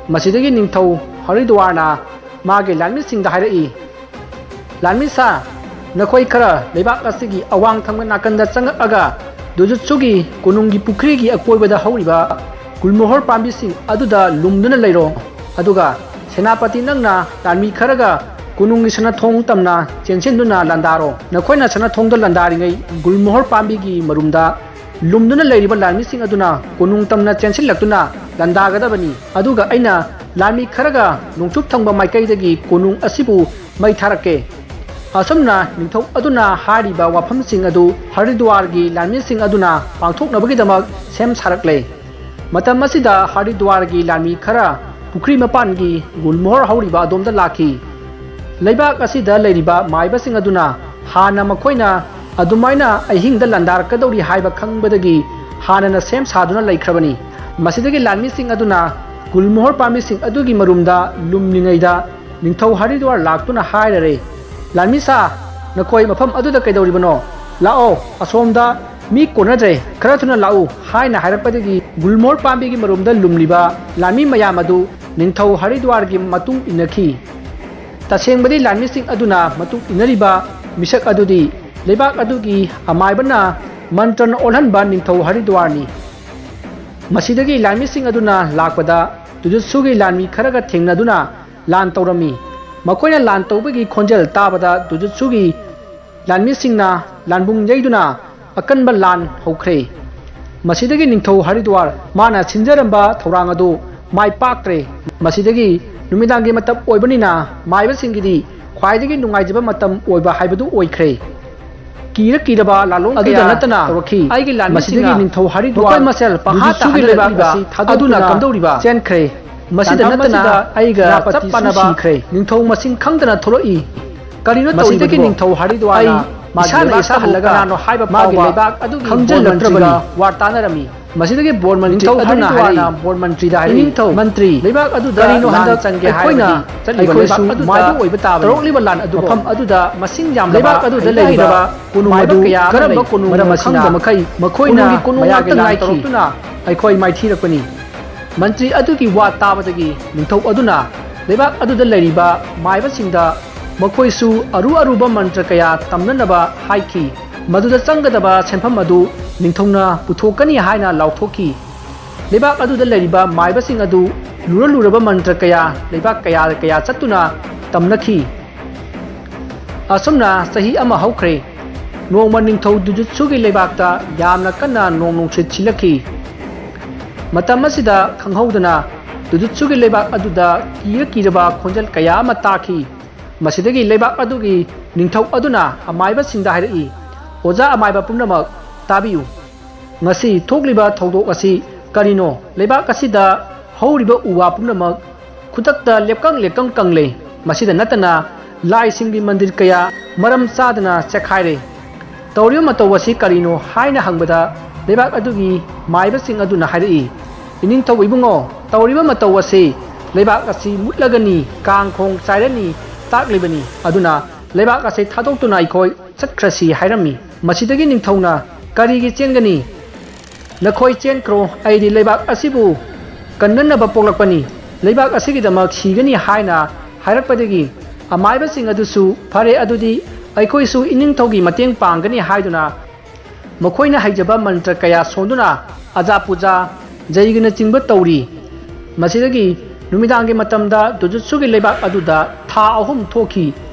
ꯃꯁꯤꯗꯒꯤ ꯅꯤꯡꯊꯧ ꯍꯔꯤꯗ꯭ꯋꯥꯔꯅ ꯃꯥꯒꯤ ꯂꯥꯟꯃꯤꯁꯤꯡꯗ ꯍꯥꯏꯔꯛꯏ, "ꯂꯥꯟꯃꯤꯁꯥ, ꯅꯈꯣꯏ ꯈꯔ ꯂꯩꯕꯥꯛ ꯑꯁꯤꯒꯤ ꯑꯋꯥꯡ ꯊꯪꯕ ꯅꯥꯀꯟꯗ ꯆꯪꯉꯛꯑꯒ ꯗꯨꯖꯨꯠꯁꯨꯒꯤ ꯀꯣꯅꯨꯡꯒꯤ ꯄꯨꯈ꯭ꯔꯤꯒꯤ ꯑꯀꯣꯏꯕꯗ ꯍꯧꯔꯤꯕ ꯒꯨꯜꯃꯣꯍꯣꯔ ꯄꯥꯝꯕꯤꯁꯤꯡ ꯑꯗꯨꯗ ꯂꯨꯝꯗꯨꯅ ꯂꯩꯔꯣ꯫ ꯑꯗꯨꯒ ꯁꯦꯅꯥꯄꯇꯤ ꯅꯪꯅ ꯂꯥꯟꯃꯤ ꯈꯔꯒ ꯀꯣꯅꯨꯡꯒꯤ ꯁꯅꯥꯊꯣꯡ ꯇꯝꯅ ꯆꯦꯟꯁꯤꯟꯗꯨꯅ ꯂꯥꯟꯗꯥꯔꯣ꯫ ꯅꯈꯣꯏꯅ ꯁꯅꯥꯊꯣꯡꯗ ꯂꯥꯟꯗꯥꯔꯤꯉꯩ ꯒꯨꯜꯃꯣꯍꯣꯔ ꯄꯥꯝꯕꯤꯒꯤ ꯃꯔꯨꯝꯗ ꯂꯨꯝꯗꯨꯅ ꯂꯩꯔꯤꯕ ꯂꯥꯟꯃꯤꯁꯤꯡ ꯑꯗꯨꯅ ꯀꯣꯅꯨꯡ ꯇꯝꯅ ꯆꯦꯟꯁꯤꯜꯂꯛꯇꯨꯅ ꯂꯥꯟꯗꯥꯒꯗꯕꯅꯤ꯫ ꯑꯗꯨꯒ ꯑꯩꯅ ꯂꯥꯟꯃꯤ ꯈꯔꯒ ꯅꯣꯡꯆꯨꯞ ꯊꯪꯕ ꯃꯥꯏꯀꯩꯗꯒꯤ ꯀꯣꯅꯨꯡ ꯑꯁꯤꯕꯨ ꯃꯩ ꯊꯥꯔꯛꯀꯦ꯫" ꯑꯁꯨꯝꯅ ꯅꯤꯡꯊꯧ ꯑꯗꯨꯅ ꯍꯥꯏꯔꯤꯕ ꯋꯥꯐꯝꯁꯤꯡ ꯑꯗꯨ ꯍꯔꯤꯗ꯭ꯋꯥꯔꯒꯤ ꯂꯥꯟꯃꯤꯁꯤꯡ ꯑꯗꯨꯅ ꯄꯥꯡꯊꯣꯛꯅꯕꯒꯤꯗꯃꯛ ꯁꯦꯝ ꯁꯥꯔꯛꯂꯦ꯫ ꯃꯇꯝ ꯑꯁꯤꯗ ꯍꯔꯤꯗ꯭ꯋꯥꯔꯒꯤ ꯂꯥꯟꯃꯤ ꯈꯔ ꯄꯨꯈ꯭ꯔꯤ ꯃꯄꯥꯟꯒꯤ ꯒꯨꯜꯃꯣꯍꯣꯔ ꯍꯧꯔꯤꯕ ꯑꯗꯣꯝꯗ ꯂꯥꯛꯈꯤ꯫ ꯂꯩꯕꯥꯛ ꯑꯁꯤꯗ ꯂꯩꯔꯤꯕ ꯃꯥꯏꯕꯁꯤꯡ ꯑꯗꯨꯅ ꯍꯥꯟꯅ ꯃꯈꯣꯏꯅ ꯑꯗꯨꯃꯥꯏꯅ ꯑꯍꯤꯡꯗ ꯂꯥꯟꯗꯥꯔꯛꯀꯗꯧꯔꯤ ꯍꯥꯏꯕ ꯈꯪꯕꯗꯒꯤ ꯍꯥꯟꯅꯅ ꯁꯦꯝ ꯁꯥꯗꯨꯅ ꯂꯩꯈ꯭ꯔꯕꯅꯤ꯫ ꯃꯁꯤꯗꯒꯤ ꯂꯥꯟꯃꯤꯁꯤꯡ ꯑꯗꯨꯅ ꯒꯨꯜꯃꯣꯍꯣꯔ ꯄꯥꯝꯕꯤꯁꯤꯡ ꯑꯗꯨꯒꯤ ꯃꯔꯨꯝꯗ ꯂꯨꯝꯂꯤꯉꯩꯗ ꯅꯤꯡꯊꯧ ꯍꯔꯤꯗ꯭ꯋꯥꯔ ꯂꯥꯛꯇꯨꯅ ꯍꯥꯏꯔꯔꯦ, "ꯂꯥꯟꯃꯤꯁꯥ, ꯅꯈꯣꯏ ꯃꯐꯝ ꯑꯗꯨꯗ ꯀꯩꯗꯧꯔꯤꯕꯅꯣ? "ꯂꯥꯛꯑꯣ, ꯑꯁꯣꯝꯗ ꯃꯤ ꯀꯣꯟꯅꯗ꯭ꯔꯦ, ꯈꯔ ꯊꯨꯅ ꯂꯥꯛꯎ" ꯍꯥꯏꯅ ꯍꯥꯏꯔꯛꯄꯗꯒꯤ ꯒꯨꯜꯃꯣꯍꯔ ꯄꯥꯝꯕꯤꯒꯤ ꯃꯔꯨꯝꯗ ꯂꯨꯝꯂꯤꯕ ꯂꯥꯟꯃꯤ ꯃꯌꯥꯝ ꯑꯗꯨ ꯅꯤꯡꯊꯧ ꯍꯔꯤꯗ꯭ꯋꯥꯔꯒꯤ ꯃꯇꯨꯡ ꯏꯟꯅꯈꯤ꯫ ꯇꯁꯦꯡꯕꯗꯤ ꯂꯥꯟꯃꯤꯁꯤꯡ ꯑꯗꯨꯅ ꯃꯇꯨꯡ ꯏꯟꯅꯔꯤꯕ ꯃꯤꯁꯛ ꯑꯗꯨꯗꯤ ꯂꯩꯕꯥꯛ ꯑꯗꯨꯒꯤ ꯑꯃꯥꯏꯕꯅ ꯃꯟꯇ꯭ꯔꯅ ꯑꯣꯜꯍꯟꯕ ꯅꯤꯡꯊꯧ ꯍꯔꯤꯗ꯭ꯋꯥꯔꯅꯤ꯫ ꯃꯁꯤꯗꯒꯤ ꯂꯥꯟꯃꯤꯁꯤꯡ ꯑꯗꯨꯅ ꯂꯥꯛꯄꯗ ꯗꯨꯖꯨꯠꯁꯨꯒꯤ ꯂꯥꯟꯃꯤ ꯈꯔꯒ ꯊꯦꯡꯅꯗꯨꯅ ꯂꯥꯟ ꯇꯧꯔꯝꯃꯤ꯫ ꯃꯈꯣꯏꯅ ꯂꯥꯟ ꯇꯧꯕꯒꯤ ꯈꯣꯟꯖꯦꯜ ꯇꯥꯕꯗ ꯗꯨꯖꯨꯠꯁꯨꯒꯤ ꯂꯥꯟꯃꯤꯁꯤꯡꯅ ꯂꯥꯟꯕꯨꯡ ꯌꯩꯗꯨꯅ ꯑꯀꯟꯕ ꯂꯥꯟ ꯍꯧꯈ꯭ꯔꯦ꯫ ꯃꯁꯤꯗꯒꯤ ꯅꯤꯡꯊꯧ ꯍꯔꯤꯗ꯭ꯋꯥꯔ ꯃꯥꯅ ꯁꯤꯟꯖꯔꯝꯕ ꯊꯧꯔꯥꯡ ꯑꯗꯨ ꯃꯥꯏ ꯄꯥꯛꯇ꯭ꯔꯦ꯫ ꯃꯁꯤꯗꯒꯤ ꯅꯨꯃꯤꯗꯥꯡꯒꯤ ꯃꯇꯝ ꯑꯣꯏꯕꯅꯤꯅ ꯃꯥꯏꯕꯁꯤꯡꯒꯤꯗꯤ ꯈ꯭ꯋꯥꯏꯗꯒꯤ ꯅꯨꯡꯉꯥꯏꯖꯕ ꯃꯇꯝ ꯑꯣꯏꯕ ꯍꯥꯏꯕꯗꯨ ꯑꯣꯏꯈ꯭ꯔꯦ꯫ ꯀꯤꯔ ꯀꯤꯔꯕ ꯂꯥꯂꯣꯡ ꯑꯗꯨꯗ ꯀꯌꯥ ꯅꯠꯇꯅ ꯇꯧꯔꯛꯈꯤ꯫ ꯑꯩꯒꯤ ꯂꯥꯟꯃꯤꯁꯤꯡꯅ ꯃꯁꯤꯗꯒꯤ ꯅꯤꯡꯊꯧ ꯍꯔꯤꯗ꯭ꯋꯥꯔ ꯃꯈꯣꯏ ꯃꯁꯦꯜ ꯄꯪꯍꯥꯠꯇ ꯗꯨꯖꯨꯠꯁꯨꯒꯤ ꯂꯩꯕꯥꯛ ꯍꯥꯏꯔꯤꯕ ꯑꯁꯤ ꯊꯥꯗꯣꯛꯇꯨꯅ ꯑꯗꯨꯅ ꯀꯝꯗꯧꯔꯤꯕ? ꯆꯦꯟꯈ꯭ꯔꯦ꯫ ꯃꯁꯤꯗ ꯇꯥꯟꯐꯝ ꯅꯠꯇꯅ ꯑꯁꯤꯗ ꯑꯩꯒ ꯆꯞ ꯁꯦꯅꯥꯄꯇꯤꯁꯨ ꯃꯥꯟꯅꯕ ꯁꯤꯈ꯭ꯔꯦ꯫ ꯅꯤꯡꯊꯧ ꯃꯁꯤꯡ ꯈꯪꯗꯅ ꯊꯣꯛꯂꯛꯏ꯫ ꯀꯔꯤꯅꯣ ꯃꯁꯤꯗꯒꯤ ꯇꯧꯔꯤꯕꯗꯨꯕꯣ? ꯅꯤꯡꯊꯧ ꯍꯔꯤꯗ꯭ꯋꯥꯔꯅ ꯑꯩ ꯃꯥꯒꯤ ꯏꯁꯥꯅ ꯂꯩꯕꯥꯛꯇ ꯏꯁꯥꯕꯨ ꯍꯜꯂꯒ ꯀꯅꯥꯅꯣ ꯍꯥꯏꯕ ꯃꯥꯒꯤ ꯐꯥꯎꯕ ꯂꯩꯕꯥꯛ ꯑꯗꯨꯒꯤ ꯈꯪꯖꯤꯜꯂꯛꯇ꯭ꯔꯕꯅꯤ꯫ ꯕꯣꯔ ꯃꯟꯇ꯭ꯔꯤꯒ ꯋꯥ ꯇꯥꯅꯔꯝꯃꯤ꯫ ꯃꯁꯤꯗꯒꯤ ꯕꯣꯔ ꯃꯟꯇ꯭ꯔꯤ ꯅꯤꯡꯊꯧ ꯑꯗꯨꯅ ꯍꯔꯤꯗ꯭ꯋꯥꯔꯅ ꯍꯥꯏꯔꯛꯏ, ꯕꯣꯔ ꯃꯟꯇ꯭ꯔꯤꯗ ꯍꯥꯏꯔꯛꯏ, "ꯅꯤꯡꯊꯧ, ꯃꯟꯇ꯭ꯔꯤ, ꯂꯩꯕꯥꯛ ꯑꯗꯨꯗ ꯂꯥꯟ ꯆꯪꯒꯦ ꯑꯩꯈꯣꯏꯅ ꯍꯥꯏꯔꯕꯗꯤ ꯆꯠꯂꯤꯕ ꯑꯩꯈꯣꯏꯁꯨ ꯂꯩꯕꯥꯛ ꯑꯗꯨꯗ ꯃꯥꯏꯕ ꯑꯣꯏꯕ ꯇꯥꯕꯅꯤ꯫ ꯃꯐꯝ ꯑꯗꯨꯗ ꯃꯁꯤꯡ ꯌꯥꯝꯂꯕ ꯂꯩꯕꯥꯛ ꯑꯗꯨꯗ ꯍꯩꯔ ꯂꯩꯔꯤꯕ ꯍꯩꯔꯕ ꯀꯣꯅꯨꯡ ꯃꯥꯏꯕ ꯑꯗꯨ ꯀꯌꯥ ꯑꯃ ꯀꯔꯝꯕ ꯂꯩ꯫ ꯀꯣꯅꯨꯡꯅꯣ ꯃꯔꯝ ꯑꯁꯤꯅ ꯈꯪꯗꯕ ꯃꯈꯩ ꯃꯈꯣꯏꯅ ꯀꯣꯅꯨꯡꯒꯤ ꯀꯣꯅꯨꯡ ꯃꯌꯥꯏꯒꯤ ꯉꯥꯛꯇ ꯂꯥꯟ ꯉꯥꯏꯈꯤ꯫ ꯇꯧꯔꯛꯇꯨꯅ ꯑꯩꯈꯣꯏ ꯃꯥꯏꯊꯤꯔꯛꯄꯅꯤ"꯫ ꯃꯟꯇ꯭ꯔꯤ ꯑꯗꯨꯒꯤ ꯋꯥ ꯇꯥꯕꯗꯒꯤ ꯅꯤꯡꯊꯧ ꯑꯗꯨꯅ ꯂꯩꯕꯥꯛ ꯑꯗꯨꯗ ꯂꯩꯔꯤꯕ ꯃꯥꯏꯕꯁꯤꯡꯗ ꯃꯈꯣꯏꯁꯨ ꯑꯔꯨ ꯑꯔꯨꯕ ꯃꯟꯇ꯭ꯔ ꯀꯌꯥ ꯇꯝꯅꯅꯕ ꯍꯥꯏꯈꯤ꯫ ꯃꯗꯨꯗ ꯆꯪꯒꯗꯕ ꯁꯦꯟꯐꯝ ꯑꯗꯨ ꯅꯤꯡꯊꯧꯅ ꯄꯨꯊꯣꯛꯀꯅꯤ ꯍꯥꯏꯅ ꯂꯥꯎꯊꯣꯛꯈꯤ꯫ ꯂꯩꯕꯥꯛ ꯑꯗꯨꯗ ꯂꯩꯔꯤꯕ ꯃꯥꯏꯕꯁꯤꯡ ꯑꯗꯨ ꯂꯨꯔ ꯂꯨꯔꯕ ꯃꯟꯇ꯭ꯔ ꯀꯌꯥ ꯂꯩꯕꯥꯛ ꯀꯌꯥ ꯀꯌꯥ ꯆꯠꯇꯨꯅ ꯇꯝꯅꯈꯤ꯫ ꯑꯁꯨꯝꯅ ꯆꯍꯤ ꯑꯃ ꯍꯧꯈ꯭ꯔꯦ꯫ ꯅꯣꯡꯃ ꯅꯤꯡꯊꯧ ꯗꯨꯖꯨꯠꯁꯨꯒꯤ ꯂꯩꯕꯥꯛꯇ ꯌꯥꯝꯅ ꯀꯟꯅ ꯅꯣꯡ ꯅꯨꯡꯁꯤꯠ ꯁꯤꯜꯂꯛꯈꯤ꯫ ꯃꯇꯝ ꯑꯁꯤꯗ ꯈꯪꯍꯧꯗꯅ ꯗꯨꯖꯨꯠꯁꯨꯒꯤ ꯂꯩꯕꯥꯛ ꯑꯗꯨꯗ ꯀꯤꯔ ꯀꯤꯔꯕ ꯈꯣꯟꯖꯦꯜ ꯀꯌꯥ ꯑꯃ ꯇꯥꯈꯤ꯫ ꯃꯁꯤꯗꯒꯤ ꯂꯩꯕꯥꯛ ꯑꯗꯨꯒꯤ ꯅꯤꯡꯊꯧ ꯑꯗꯨꯅ ꯑꯃꯥꯏꯕꯁꯤꯡꯗ ꯍꯥꯏꯔꯛꯏ, "ꯑꯣꯖꯥ ꯑꯃꯥꯏꯕ ꯄꯨꯝꯅꯃꯛ ꯇꯥꯕꯤꯌꯨ꯫ ꯉꯁꯤ ꯊꯣꯛꯂꯤꯕ ꯊꯧꯗꯣꯛ ꯑꯁꯤ ꯀꯔꯤꯅꯣ? ꯂꯩꯕꯥꯛ ꯑꯁꯤꯗ ꯍꯧꯔꯤꯕ ꯎ ꯋꯥ ꯄꯨꯝꯅꯃꯛ ꯈꯨꯗꯛꯇ ꯂꯦꯞꯀꯪ ꯂꯦꯞꯀꯪ ꯀꯪꯂꯦ꯫ ꯃꯁꯤꯗ ꯅꯠꯇꯅ ꯂꯥꯏꯁꯤꯡꯒꯤ ꯃꯟꯗꯤꯔ ꯀꯌꯥ ꯃꯔꯝ ꯆꯥꯗꯅ ꯆꯦꯛꯈꯥꯏꯔꯦ꯫ ꯇꯧꯔꯤꯕ ꯃꯇꯧ ꯑꯁꯤ ꯀꯔꯤꯅꯣ?" ꯍꯥꯏꯅ ꯍꯪꯕꯗ ꯂꯩꯕꯥꯛ ꯑꯗꯨꯒꯤ ꯃꯥꯏꯕꯁꯤꯡ ꯑꯗꯨꯅ ꯍꯥꯏꯔꯛꯏ, "ꯏꯅꯤꯡꯊꯧ ꯏꯕꯨꯡꯉꯣ, ꯇꯧꯔꯤꯕ ꯃꯇꯧ ꯑꯁꯤ ꯂꯩꯕꯥꯛ ꯑꯁꯤ ꯃꯨꯠꯂꯒꯅꯤ, ꯀꯥꯡ ꯈꯣꯡ ꯆꯥꯏꯔꯅꯤ ꯇꯥꯛꯂꯤꯕꯅꯤ꯫ ꯑꯗꯨꯅ ꯂꯩꯕꯥꯛ ꯑꯁꯤ ꯊꯥꯗꯣꯛꯇꯨꯅ ꯑꯩꯈꯣꯏ ꯆꯠꯈ꯭ꯔꯁꯤ ꯍꯥꯏꯔꯝꯃꯤ꯫ ꯃꯁꯤꯗꯒꯤ ꯅꯤꯡꯊꯧꯅ, "ꯀꯔꯤꯒꯤ ꯆꯦꯟꯒꯅꯤ? ꯅꯈꯣꯏ ꯆꯦꯟꯈ꯭ꯔꯣ, ꯑꯩꯗꯤ ꯂꯩꯕꯥꯛ ꯑꯁꯤꯕꯨ ꯀꯟꯅꯅꯕ ꯄꯣꯛꯂꯛꯄꯅꯤ, ꯂꯩꯕꯥꯛ ꯑꯁꯤꯒꯤꯗꯃꯛ ꯁꯤꯒꯅꯤ" ꯍꯥꯏꯅ ꯍꯥꯏꯔꯛꯄꯗꯒꯤ ꯑꯃꯥꯏꯕꯁꯤꯡ ꯑꯗꯨꯁꯨ, "ꯐꯔꯦ, ꯑꯗꯨꯗꯤ ꯑꯩꯈꯣꯏꯁꯨ ꯏꯅꯤꯡꯊꯧꯒꯤ ꯃꯇꯦꯡ ꯄꯥꯡꯒꯅꯤ" ꯍꯥꯏꯗꯨꯅ ꯃꯈꯣꯏꯅ ꯍꯩꯖꯕ ꯃꯟꯇ꯭ꯔ ꯀꯌꯥ ꯁꯣꯟꯗꯨꯅ ꯑꯖꯥ ꯄꯨꯖꯥ, ꯖꯩꯒꯅꯆꯤꯡꯕ ꯇꯧꯔꯤ꯫ ꯃꯁꯤꯗꯒꯤ ꯅꯨꯃꯤꯗꯥꯡꯒꯤ ꯃꯇꯝꯗ ꯗꯨꯖꯨꯠꯁꯨꯒꯤ ꯂꯩꯕꯥꯛ ꯑꯗꯨꯗ ꯊꯥ ꯑꯍꯨꯝ ꯊꯣꯛꯈꯤ꯫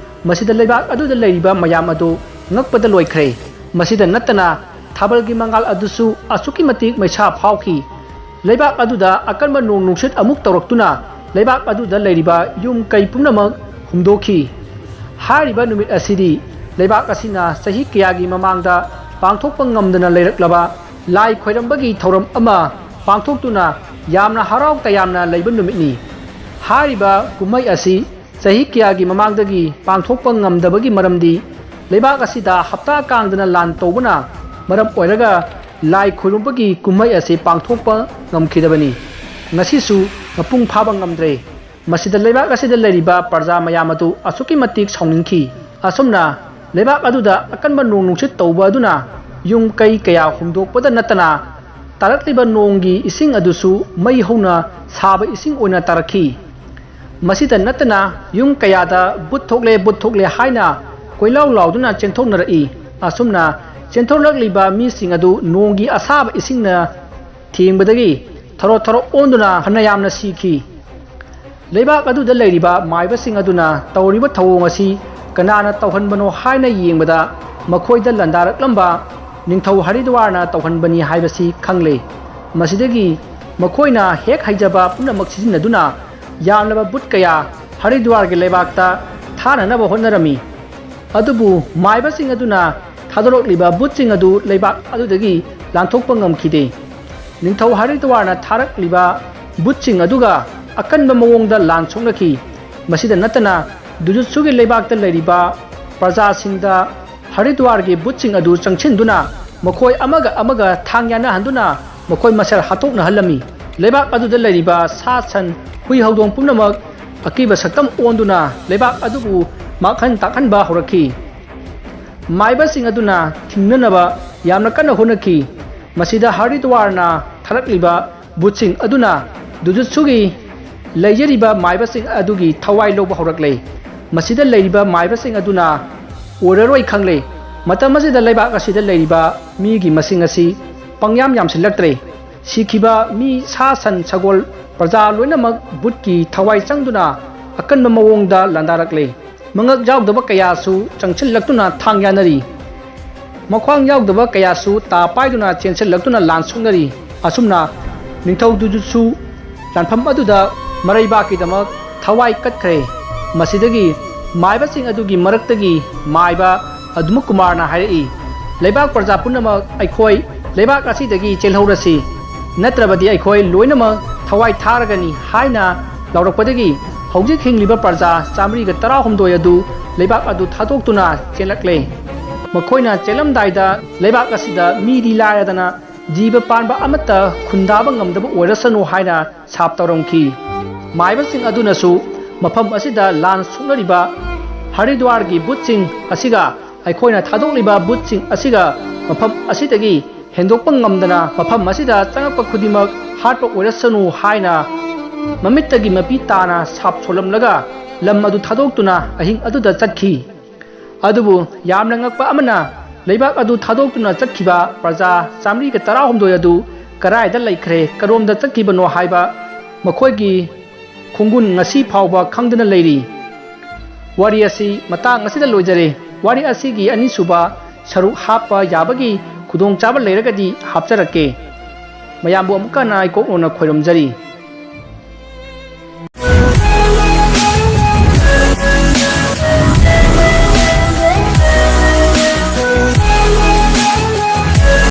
ꯃꯁꯤꯗ ꯂꯩꯕꯥꯛ ꯑꯗꯨꯗ ꯂꯩꯔꯤꯕ ꯃꯌꯥꯝ ꯑꯗꯨ ꯉꯛꯄꯗ ꯂꯣꯏꯈ꯭ꯔꯦ꯫ ꯃꯁꯤꯗ ꯅꯠꯇꯅ ꯊꯥꯕꯜꯒꯤ ꯃꯉꯥꯜ ꯑꯗꯨꯁꯨ ꯑꯁꯨꯛꯀꯤ ꯃꯇꯤꯛ ꯃꯩꯁꯥ ꯐꯥꯎꯈꯤ꯫ ꯂꯩꯕꯥꯛ ꯑꯗꯨꯗ ꯑꯀꯟꯕ ꯅꯣꯡ ꯅꯨꯡꯁꯤꯠ ꯑꯃꯨꯛ ꯇꯧꯔꯛꯇꯨꯅ ꯂꯩꯕꯥꯛ ꯑꯗꯨꯗ ꯂꯩꯔꯤꯕ ꯌꯨꯝ ꯀꯩ ꯄꯨꯝꯅꯃꯛ ꯍꯨꯝꯗꯣꯛꯈꯤ꯫ ꯍꯥꯏꯔꯤꯕ ꯅꯨꯃꯤꯠ ꯑꯁꯤꯗꯤ ꯂꯩꯕꯥꯛ ꯑꯁꯤꯅ ꯆꯍꯤ ꯀꯌꯥꯒꯤ ꯃꯃꯥꯡꯗ ꯄꯥꯡꯊꯣꯛꯄ ꯉꯝꯗꯅ ꯂꯩꯔꯛꯂꯕ ꯂꯥꯏ ꯈꯣꯏꯔꯝꯕꯒꯤ ꯊꯧꯔꯝ ꯑꯃ ꯄꯥꯡꯊꯣꯛꯇꯨꯅ ꯌꯥꯝꯅ ꯍꯔꯥꯎ ꯇꯌꯥꯝꯅ ꯂꯩꯕ ꯅꯨꯃꯤꯠꯅꯤ꯫ ꯍꯥꯏꯔꯤꯕ ꯀꯨꯝꯍꯩ ꯑꯁꯤ ꯆꯍꯤ ꯀꯌꯥꯒꯤ ꯃꯃꯥꯡꯗꯒꯤ ꯄꯥꯡꯊꯣꯛꯄ ꯉꯝꯗꯕꯒꯤ ꯃꯔꯝꯗꯤ ꯂꯩꯕꯥꯛ ꯑꯁꯤꯗ ꯍꯞꯇꯥ ꯀꯥꯡꯗꯅ ꯂꯥꯟ ꯇꯧꯕꯅ ꯃꯔꯝ ꯑꯣꯏꯔꯒ ꯂꯥꯏ ꯈꯨꯔꯨꯝꯕꯒꯤ ꯀꯨꯝꯍꯩ ꯑꯁꯤ ꯄꯥꯡꯊꯣꯛꯄ ꯉꯝꯈꯤꯗꯕꯅꯤ꯫ ꯉꯁꯤꯁꯨ ꯃꯄꯨꯡ ꯐꯥꯕ ꯉꯝꯗ꯭ꯔꯦ꯫ ꯃꯁꯤꯗ ꯂꯩꯕꯥꯛ ꯑꯁꯤꯗ ꯂꯩꯔꯤꯕ ꯄ꯭ꯔꯖꯥ ꯃꯌꯥꯝ ꯑꯗꯨ ꯑꯁꯨꯛꯀꯤ ꯃꯇꯤꯛ ꯁꯥꯎꯅꯤꯡꯈꯤ꯫ ꯑꯁꯨꯝꯅ ꯂꯩꯕꯥꯛ ꯑꯗꯨꯗ ꯑꯀꯟꯕ ꯅꯣꯡ ꯅꯨꯡꯁꯤꯠ ꯇꯧꯕ ꯑꯗꯨꯅ ꯌꯨꯝ ꯀꯩ ꯀꯌꯥ ꯍꯨꯝꯗꯣꯛꯄꯗ ꯅꯠꯇꯅ ꯇꯥꯔꯛꯂꯤꯕ ꯅꯣꯡꯒꯤ ꯏꯁꯤꯡ ꯑꯗꯨꯁꯨ ꯃꯩ ꯍꯧꯅ ꯁꯥꯕ ꯏꯁꯤꯡ ꯑꯣꯏꯅ ꯇꯥꯔꯛꯈꯤ꯫ ꯃꯁꯤꯗ ꯅꯠꯇꯅ ꯌꯨꯝ ꯀꯌꯥꯗ "ꯚꯨꯠ ꯊꯣꯛꯂꯦ, ꯚꯨꯠ ꯊꯣꯛꯂꯦ" ꯍꯥꯏꯅ ꯀꯣꯏꯂꯥꯎ ꯂꯥꯎꯗꯨꯅ ꯆꯦꯟꯊꯣꯛꯅꯔꯛꯏ꯫ ꯑꯁꯨꯝꯅ ꯆꯦꯟꯊꯣꯛꯂꯛꯂꯤꯕ ꯃꯤꯁꯤꯡ ꯑꯗꯨ ꯅꯣꯡꯒꯤ ꯑꯁꯥꯕ ꯏꯁꯤꯡꯅ ꯊꯦꯡꯕꯗꯒꯤ ꯊꯔꯣ ꯊꯔꯣ ꯑꯣꯟꯗꯨꯅ ꯐꯅꯌꯥꯝꯅ ꯁꯤꯈꯤ꯫ ꯂꯩꯕꯥꯛ ꯑꯗꯨꯗ ꯂꯩꯔꯤꯕ ꯃꯥꯏꯕꯁꯤꯡ ꯑꯗꯨꯅ ꯇꯧꯔꯤꯕ ꯊꯧꯑꯣꯡ ꯑꯁꯤ ꯀꯅꯥꯅ ꯇꯧꯍꯟꯕꯅꯣ ꯍꯥꯏꯅ ꯌꯦꯡꯕꯗ ꯃꯈꯣꯏꯗ ꯂꯥꯟꯗꯥꯔꯛꯂꯝꯕ ꯅꯤꯡꯊꯧ ꯍꯔꯤꯗ꯭ꯋꯥꯔꯅ ꯇꯧꯍꯟꯕꯅꯤ ꯍꯥꯏꯕꯁꯤ ꯈꯪꯂꯦ꯫ ꯃꯁꯤꯗꯒꯤ ꯃꯈꯣꯏꯅ ꯍꯦꯛ ꯍꯩꯖꯕ ꯄꯨꯝꯅꯃꯛ ꯁꯤꯖꯤꯟꯅꯗꯨꯅ ꯌꯥꯝꯂꯕ ꯚꯨꯠ ꯀꯌꯥ ꯍꯔꯤꯗ꯭ꯋꯥꯔꯒꯤ ꯂꯩꯕꯥꯛꯇ ꯊꯥꯅꯅꯕ ꯍꯣꯠꯅꯔꯝꯃꯤ꯫ ꯑꯗꯨꯕꯨ ꯃꯥꯏꯕꯁꯤꯡ ꯑꯗꯨꯅ ꯊꯥꯗꯣꯔꯛꯂꯤꯕ ꯚꯨꯠꯁꯤꯡ ꯑꯗꯨ ꯂꯩꯕꯥꯛ ꯑꯗꯨꯗꯒꯤ ꯂꯥꯟꯊꯣꯛꯄ ꯉꯝꯈꯤꯗꯦ꯫ ꯅꯤꯡꯊꯧ ꯍꯔꯤꯗ꯭ꯋꯥꯔꯅ ꯊꯥꯔꯛꯂꯤꯕ ꯚꯨꯠꯁꯤꯡ ꯑꯗꯨꯒ ꯑꯀꯟꯕ ꯃꯑꯣꯡꯗ ꯂꯥꯟ ꯁꯣꯛꯅꯈꯤ꯫ ꯃꯁꯤꯗ ꯅꯠꯇꯅ ꯗꯨꯖꯨꯠꯁꯨꯒꯤ ꯂꯩꯕꯥꯛꯇ ꯂꯩꯔꯤꯕ ꯄ꯭ꯔꯖꯥꯁꯤꯡꯗ ꯍꯔꯤꯗ꯭ꯋꯥꯔꯒꯤ ꯚꯨꯠꯁꯤꯡ ꯑꯗꯨ ꯆꯪꯁꯤꯟꯗꯨꯅ ꯃꯈꯣꯏ ꯑꯃꯒ ꯑꯃꯒ ꯊꯥꯡ ꯌꯥꯅꯍꯟꯗꯨꯅ ꯃꯈꯣꯏ ꯃꯁꯦꯜ ꯍꯥꯠꯇꯣꯛꯅꯍꯜꯂꯝꯃꯤ꯫ ꯂꯩꯕꯥꯛ ꯑꯗꯨꯗ ꯂꯩꯔꯤꯕ ꯁꯥ ꯁꯟ, ꯍꯨꯏ ꯍꯧꯗꯣꯡ ꯄꯨꯝꯅꯃꯛ ꯑꯀꯤꯕ ꯁꯛꯇꯝ ꯑꯣꯟꯗꯨꯅ ꯂꯩꯕꯥꯛ ꯑꯗꯨꯕꯨ ꯃꯥꯡꯍꯟ ꯇꯥꯛꯍꯟꯕ ꯍꯧꯔꯛꯈꯤ꯫ ꯃꯥꯏꯕꯁꯤꯡ ꯑꯗꯨꯅ ꯊꯤꯡꯅꯅꯕ ꯌꯥꯝꯅ ꯀꯟꯅ ꯍꯣꯠꯅꯈꯤ꯫ ꯃꯁꯤꯗ ꯍꯔꯤꯗ꯭ꯋꯥꯔꯅ ꯊꯥꯔꯛꯂꯤꯕ ꯚꯨꯠꯁꯤꯡ ꯑꯗꯨꯅ ꯖꯨꯖꯨꯠꯁꯨꯒꯤ ꯂꯩꯖꯔꯤꯕ ꯃꯥꯏꯕꯁꯤꯡ ꯑꯗꯨꯒꯤ ꯊꯋꯥꯏ ꯂꯧꯕ ꯍꯧꯔꯛꯂꯦ꯫ ꯃꯁꯤꯗ ꯂꯩꯔꯤꯕ ꯃꯥꯏꯕꯁꯤꯡ ꯑꯗꯨꯅ ꯑꯣꯏꯔꯔꯣꯏ ꯈꯪꯂꯦ꯫ ꯃꯇꯝ ꯑꯁꯤꯗ ꯂꯩꯕꯥꯛ ꯑꯁꯤꯗ ꯂꯩꯔꯤꯕ ꯃꯤꯒꯤ ꯃꯁꯤꯡ ꯑꯁꯤ ꯄꯪꯌꯥꯝ ꯌꯥꯝꯁꯤꯜꯂꯛꯇ꯭ꯔꯦ꯫ ꯁꯤꯈꯤꯕ ꯃꯤ, ꯁꯥ ꯁꯟ, ꯁꯒꯣꯜ, ꯄ꯭ꯔꯖꯥ ꯂꯣꯏꯅꯃꯛ ꯚꯨꯠꯀꯤ ꯊꯋꯥꯏ ꯆꯪꯗꯨꯅ ꯑꯀꯟꯕ ꯃꯑꯣꯡꯗ ꯂꯥꯟꯗꯥꯔꯛꯂꯦ꯫ ꯃꯉꯛ ꯌꯥꯎꯗꯕ ꯀꯌꯥꯁꯨ ꯆꯪꯁꯤꯜꯂꯛꯇꯨꯅ ꯊꯥꯡ ꯌꯥꯅꯔꯤ꯫ ꯃꯈ꯭ꯋꯥꯡ ꯌꯥꯎꯗꯕ ꯀꯌꯥꯁꯨ ꯇꯥ ꯄꯥꯏꯗꯨꯅ ꯆꯦꯟꯁꯤꯜꯂꯛꯇꯨꯅ ꯂꯥꯟ ꯁꯣꯛꯅꯔꯤ꯫ ꯑꯁꯨꯝꯅ ꯅꯤꯡꯊꯧ ꯖꯨꯖꯨꯠꯁꯨ ꯂꯥꯟꯐꯝ ꯑꯗꯨꯗ ꯃꯔꯩꯕꯥꯛꯀꯤꯗꯃꯛ ꯊꯋꯥꯏ ꯀꯠꯈ꯭ꯔꯦ꯫ ꯃꯁꯤꯗꯒꯤ ꯃꯥꯏꯕꯁꯤꯡ ꯑꯗꯨꯒꯤ ꯃꯔꯛꯇꯒꯤ ꯃꯥꯏꯕ ꯑꯗꯨꯃ ꯀꯨꯃꯥꯔꯅ ꯍꯥꯏꯔꯛꯏ, "ꯂꯩꯕꯥꯛ ꯄ꯭ꯔꯖꯥ ꯄꯨꯝꯅꯃꯛ ꯑꯩꯈꯣꯏ ꯂꯩꯕꯥꯛ ꯑꯁꯤꯗꯒꯤ ꯆꯦꯜꯍꯧꯔꯁꯤ, ꯅꯠꯇ꯭ꯔꯕꯗꯤ ꯑꯩꯈꯣꯏ ꯂꯣꯏꯅꯃꯛ ꯊꯋꯥꯏ ꯊꯥꯔꯒꯅꯤ" ꯍꯥꯏꯅ ꯂꯥꯎꯔꯛꯄꯗꯒꯤ ꯍꯧꯖꯤꯛ ꯍꯤꯡꯂꯤꯕ ꯄ꯭ꯔꯖꯥ ꯆꯥꯃꯔꯤꯒ ꯇꯔꯥꯍꯨꯝꯗꯣꯏ ꯑꯗꯨ ꯂꯩꯕꯥꯛ ꯑꯗꯨ ꯊꯥꯗꯣꯛꯇꯨꯅ ꯆꯦꯜꯂꯛꯂꯦ꯫ ꯃꯈꯣꯏꯅ ꯆꯦꯜꯂꯝꯗꯥꯏꯗ ꯂꯩꯕꯥꯛ ꯑꯁꯤꯗ ꯃꯤꯗꯤ ꯂꯥꯏꯔꯗꯅ ꯖꯤꯕ ꯄꯥꯟꯕ ꯑꯃꯠꯇ ꯈꯨꯟꯗꯥꯕ ꯉꯝꯗꯕ ꯑꯣꯏꯔꯁꯅꯨ ꯍꯥꯏꯅ ꯁꯥꯞ ꯇꯧꯔꯝꯈꯤ꯫ ꯃꯥꯏꯕꯁꯤꯡ ꯑꯗꯨꯅꯁꯨ ꯃꯐꯝ ꯑꯁꯤꯗ ꯂꯥꯟ ꯁꯣꯛꯅꯔꯤꯕ ꯍꯔꯤꯗ꯭ꯋꯥꯔꯒꯤ ꯚꯨꯠꯁꯤꯡ ꯑꯁꯤꯒ ꯑꯩꯈꯣꯏꯅ ꯊꯥꯗꯣꯛꯂꯤꯕ ꯚꯨꯠꯁꯤꯡ ꯑꯁꯤꯒ ꯃꯐꯝ ꯑꯁꯤꯗꯒꯤ ꯍꯦꯟꯗꯣꯛꯄ ꯉꯝꯗꯅ ꯃꯐꯝ ꯑꯁꯤꯗ ꯆꯪꯉꯛꯄ ꯈꯨꯗꯤꯡꯃꯛ ꯍꯥꯠꯄ ꯑꯣꯏꯔꯁꯅꯨ ꯍꯥꯏꯅ ꯃꯃꯤꯠꯇꯒꯤ ꯃꯄꯤ ꯇꯥꯅ ꯁꯥꯞ ꯁꯣꯜꯂꯝꯂꯒ ꯂꯝ ꯑꯗꯨ ꯊꯥꯗꯣꯛꯇꯨꯅ ꯑꯍꯤꯡ ꯑꯗꯨꯗ ꯆꯠꯈꯤ꯫ ꯑꯗꯨꯕꯨ ꯌꯥꯝꯅ ꯉꯛꯄ ꯑꯃꯅ, ꯂꯩꯕꯥꯛ ꯑꯗꯨ ꯊꯥꯗꯣꯛꯇꯨꯅ ꯆꯠꯈꯤꯕ ꯄ꯭ꯔꯖꯥ ꯆꯥꯃꯔꯤꯒ ꯇꯔꯥꯍꯨꯝꯗꯣꯏ ꯑꯗꯨ ꯀꯗꯥꯏꯗ ꯂꯩꯈ꯭ꯔꯦ, ꯀꯔꯣꯝꯗ ꯆꯠꯈꯤꯕꯅꯣ ꯍꯥꯏꯕ ꯃꯈꯣꯏꯒꯤ ꯈꯣꯡꯒꯨꯟ ꯉꯁꯤ ꯐꯥꯎꯕ ꯈꯪꯗꯅ ꯂꯩꯔꯤ꯫ ꯋꯥꯔꯤ ꯑꯁꯤ ꯃꯇꯥꯡ ꯑꯁꯤꯗ ꯂꯣꯏꯖꯔꯦ꯫ ꯋꯥꯔꯤ ꯑꯁꯤꯒꯤ ꯑꯅꯤꯁꯨꯕ ꯁꯔꯨꯛ ꯍꯥꯞꯄ ꯌꯥꯕꯒꯤ ꯈꯨꯗꯣꯡꯆꯥꯕ ꯂꯩꯔꯒꯗꯤ ꯍꯥꯞꯆꯔꯛꯀꯦ꯫ ꯃꯌꯥꯝꯕꯨ ꯑꯃꯨꯛꯀ ꯍꯟꯅ ꯏꯀꯣꯛꯅꯣꯅ ꯈꯣꯏꯔꯝꯖꯔꯤ꯫